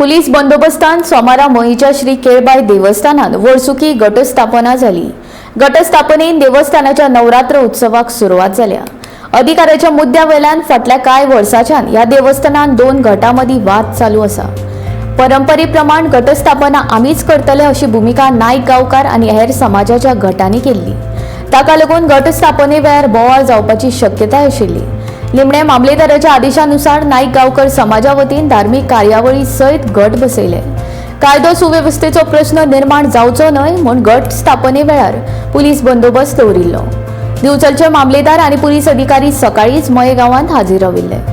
Police बंदोबस्तान सोमारा मयेच्या श्री केळबाय देवस्थानात वर्सुकी घटस्थापना जाली. घटस्थापनेन देवस्थानाच्या नवरात्र उत्सवाक सुरवात जाल्या. अधिकाराच्या मुद्द्या वेल्यान फाटल्या कांय वर्साच्यान ह्या देवस्थानात दोन गटां मदीं वाद चालू आसा. परंपरेप्रमाण घटस्थापना आमीच करतले अशी भुमिका नायक गांवकार आनी हेर समाजाच्या गटांनी केल्ली. ताका लागून घटस्थापने वेळार बोवाळ जावपाची शक्यताय आशिल्ली. निमणे मामलेदाराच्या आदेशानुसार नायक गांवकर समाजा वतीन धार्मीक कार्यावळी सयत गट बसयले. कायदो सुवेवस्थेचो प्रश्न निर्माण जावचो न्हय म्हूण गट स्थापने वेळार पुलीस बंदोबस्त दवरिल्लो. दिवचलचे मामलेदार आनी पुलीस अधिकारी सकाळींच मये गांवांत हाजीर राविल्ले.